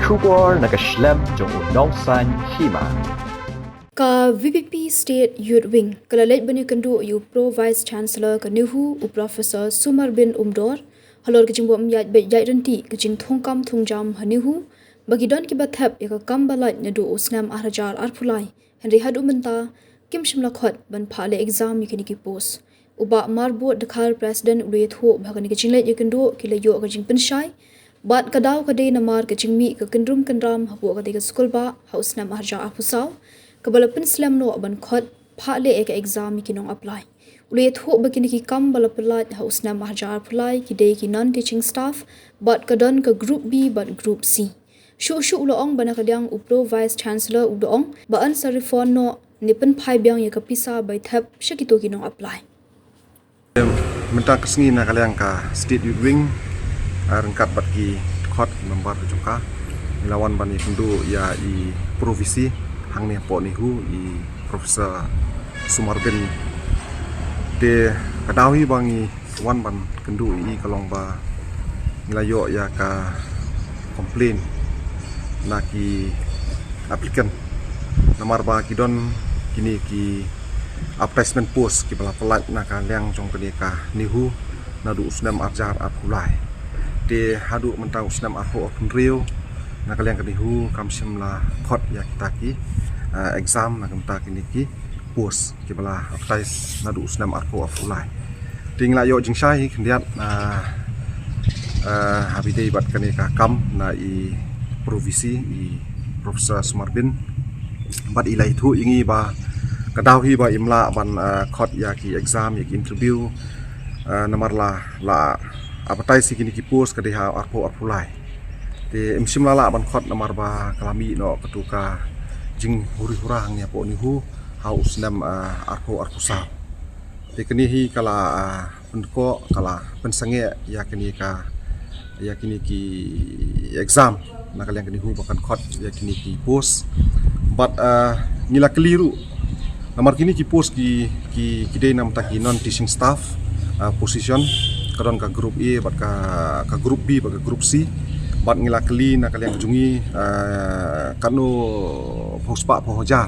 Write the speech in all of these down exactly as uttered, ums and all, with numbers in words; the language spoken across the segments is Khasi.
Khubor na ka shlem jong u nongsaiñ hima. Ka V P P State Youth Wing ka la leit ban ïakynduh ïa u Pro Vice Chancellor ka NEHU, u Professor Sumarbin Umdor, halor ka jingbuh ym ïaid beit ïaid ryntih ka jingthungkam thungjam ha NEHU, ba ki don kiba thep ïa ka kam ba lait naduh u snem ar hajar arphew lai, hynrei haduh mynta kim shym la khot ban phah leh exam ïa kine ki post. U Bah Marbud Dkhar, President, u la ïathuh ba ha kane ka jingleit ïakynduh ki la ïoh ka jingpynshai bad ka daw ka dei namar ka jingmih ka kyndrum kynram hapoh katei ka skulbah ha u snem ar hajar arphew saw, kaba la pynslem noh ban khot phah leh ïa ka exam ïa ki nong apply. U la ïathuh ba kine ki kam ba la pyllait ha u snem ar hajar arphew lai ki dei ki non teaching staff bad ka don ka Group B bad Group C. Shuh shuh u la ong ba na ka liang u Pro Vice Chancellor u da ong ba yn sa refund noh ne pynphai biang ïa ka pisa bai thep sha kito ki nong apply. Mynta ka sngi na ka liang ka State Youth Wing, ah, ryngkat bad ki dkhot, ki member ka jong ka, ngi la wan ban ïakynduh ïa i Pro V C hangne hapoh NEHU, i Professor Sumarbin. Te ka daw hi ba ngi wan ban kynduh ïa i ka long ba ngi la ïoh ïa ka complain na ki applicant, namar ba ki don kine ki advertisement post kiba la pyllait na ka liang jong kane ka NEHU naduh u snem ar hajar arphew lai. Te haduh mynta u snem arphew arphew hynriew, na ka liang ka NEHU kam shym la khot ïa kita ki, ah, exam na ka bynta kine ki post kiba la advertise naduh u snem arphew arphew lai. Te ngi la ïoh jingshai hi khyndiat, ah, ah, ha ba ïadei bad kane ka kam na i Pro V C, i Professor Sumarbin. Bad i la ïathuh ïa ngi ba ka daw hi ba im lah ban, ah, khot ïa ki exam, ïa ki interview, ah, namar la, la advertise ïa kine ki post ka dei ha arphew arphew lai. Te im shym la lah ban khot namar ba ka la mih noh katu ka jinghuri hura hangne hapoh NEHU ha u snem, ah, arphew arphew saw. Te kane hi ka la, ah, pynkoh, ka la pynsangeh ïa kine ka, ïa kine ki exam na ka liang ka NEHU ba kan khot ïa kine ki post. Bad, ah, ngi la kylli ruh namar kine ki post ki, ki, ki dei na ka bynta ki non teaching staff, ah, position, ka don ka Group A bad ka, ka Group B bad ka Group C. Bad ngi la kylli na ka liang jong ngi, ah, katno phew spah phew hajar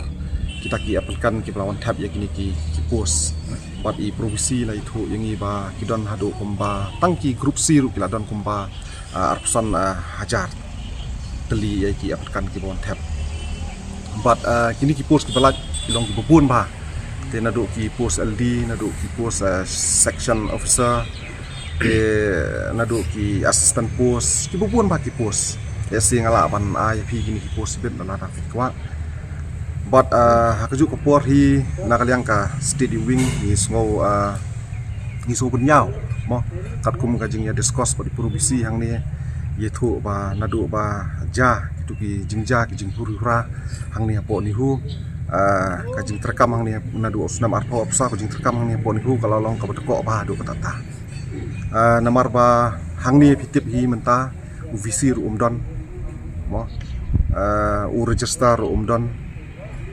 kita ki applicant kiba la wan thep ïa kine ki, ki post. Bad i Pro V C i la ïathuh ïa ngi ba ki don haduh kumba tang ki Group C ruh ki la don kumba, ah, arphew san, ah, hajar tylli ïa ki applicant kiba wan thep. Bad, ah, kine ki post kiba lait ki long kiba bun bha. Te naduh ki post L D, naduh ki post, ah, section officer, te naduh ki assistant post, kiba bun bha ki post. Te shi nga lah ban ai ïa phi kine ki post beit lada phi kwah. Bad, ah, ha kajuh ka por hi na ka liang ka State Youth Wing ngi sngew, ah, ngi sngew bynñiaw mo, katkum ka jingïa discuss bad i Pro V C hangne, ïathuh ba naduh ba jia kitu ki jingjia ki jinghuri hura hangne hapoh NEHU, ah, ka jingtreikam hangne naduh u snem arphew arphew saw ka jingtreikam hangne hapoh NEHU ka la long kaba dkoh bha haduh katta katta. Ah, namar ba hangne phi tip hi mynta u V C ruh um don mo, ah, u registrar ruh um don.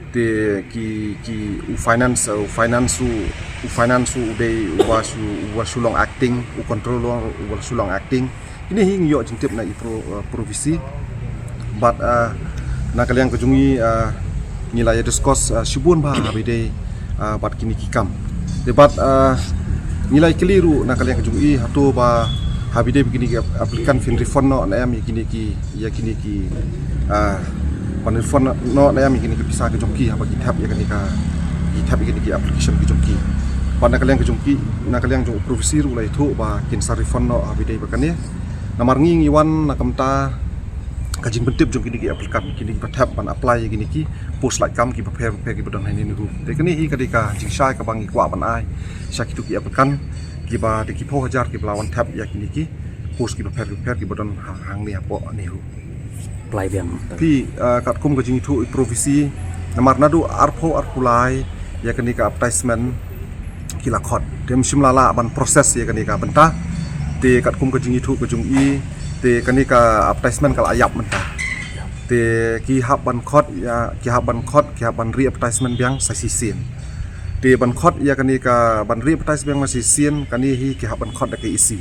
Te ki, ki u finance, u finance u, u finance u dei uba shu, uba shu long acting, u controller uba shu long acting. Kine hi ngi ïoh jingtip na i Pro, uh, Pro V C. Bad, uh, na ka liang ka jong ngi, uh, ngi la ïa discuss, uh, shibun bha ha ba ïadei, uh, bad kine ki kam. Te bad, uh, ngi la ïa kylli ruh na ka liang ka jong i, hato ba ha ba ïadei bad kine ki ap-, applicant phin refund noh ne em ïa kine ki, ïa kine ki, ah, ban refund noh ne em ïa kine ki pisa ki jong ki haba ki thep ïa kane ka, ki thep ïa kine ki application ki jong ki. Bad na ka liang ka jong ki, na ka liang jong u Pro V C ruh u la ïathuh ba kin sa refund noh ha ba ïadei bad kane. Namar ngi ngi wan na ka bynta ka jingpyntip jong kine ki applicant, kine kiba thep ban apply ïa kine ki post lait kam kiba pher pher kiba don hangne ruh. Te kane hi ka dei ka jingshai kaba ngi kwah ban ai sha kitu ki applicant kiba dei ki phew hajar kiba la wan thep ïa kine ki post kiba pher kiba pher kiba don ha, hangne hapoh NEHU. Apply biang. Phi, uh, katkum ka jingïathuh i Pro V C, namar naduh arphew arphew lai ïa kane ka advertisement ki la khot. Te ym shym la lah ban process ïa kane ka bynta. Te katkum ka jingïathuh ka jong i, te kane ka advertisement ka la ïap mynta. Te ki hap ban khot ïa, ki hap ban khot, ki hap ban re-advertisement biang sa shisien. Te ban khot ïa kane ka ban re-advertise biang sa shisien, kane hi ki hap ban khot da ka E C.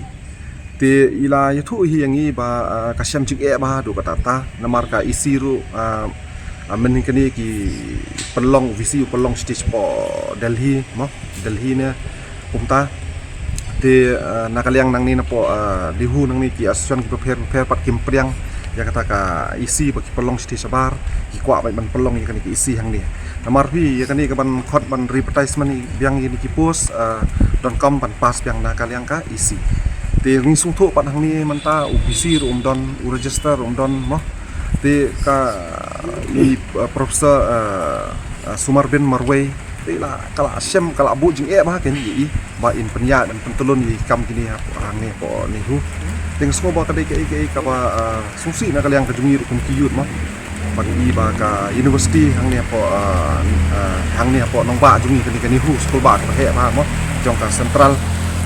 Te i la ïathuh hi ïa ngi ba, ah, ka shem jingeh bha haduh katta katta, namar ka E C ruh, ah, ah, mynhynnin kane ki pynlong, VC u pynlong stage hapoh Delhi mo, Delhi ne kumta. Te, ah, na ka liang nangne napoh, ah, NEHU nangne ki association kiba pher bapher pat kim pdiang ïa kata ka E C ba ki pynlong stage shabar, ki kwah ban pynlong ïa kane ka E C hangne. Namar phi ïa kane ka ban khot ban re-advertisement biang ïa kine ki post, ah, donkam ban pass biang na ka liang ka E C. Te ngi sngewthuh pat hangne mynta u VC ruh um don, u register um don mo. Te ka i, ah, Professor, ah, ah, Sumarbin marwei, te la ka la shem, ka la buh jingeh bha kein ïa i ba in pynïaid ban pyntylun ïa i kam kine ha, hangne hapoh NEHU. Te nga sngew ba ka dei kaei kaei kaba, ah, sngewsih na ka liang ka jong ngi ruh kum ki youth mo, ban i ba ka university hangne hapoh, ah, ah, hangne hapoh nongbah jong ngi kane ka NEHU, school ba kaba heh bha mo, jong ka central,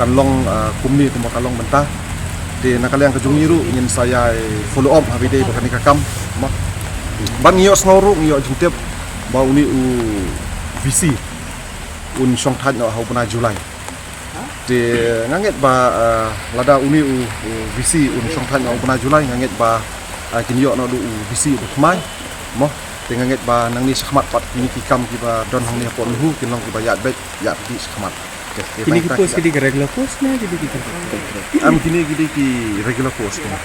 kan long, ah, kumne kumba ka long mynta. Te na ka liang ka jong ngi ruh ngin sa ïai follow up ha ba ïadei bad kane ka kam mo. Ban ngi ïohsngew ruh, ngi ïoh jingtip ba une u VC un shong thait noh ha u bnai July. Te nga ngeit ba, ah, lada une u, u VC un shong thait noh ha u bnai July, nga ngeit ba, ah, kin ïoh noh da u VC uba thymmai mo. Te nga ngeit ba nangne shakhmat pat kine ki kam kiba don hangne hapoh NEHU kin long kiba ïaid beit ïaid beit shakhmat. Te, te Kine ki tang post ki dei ki regular post ne ki dei ki contract? Em, kine ki dei ki regular post kine.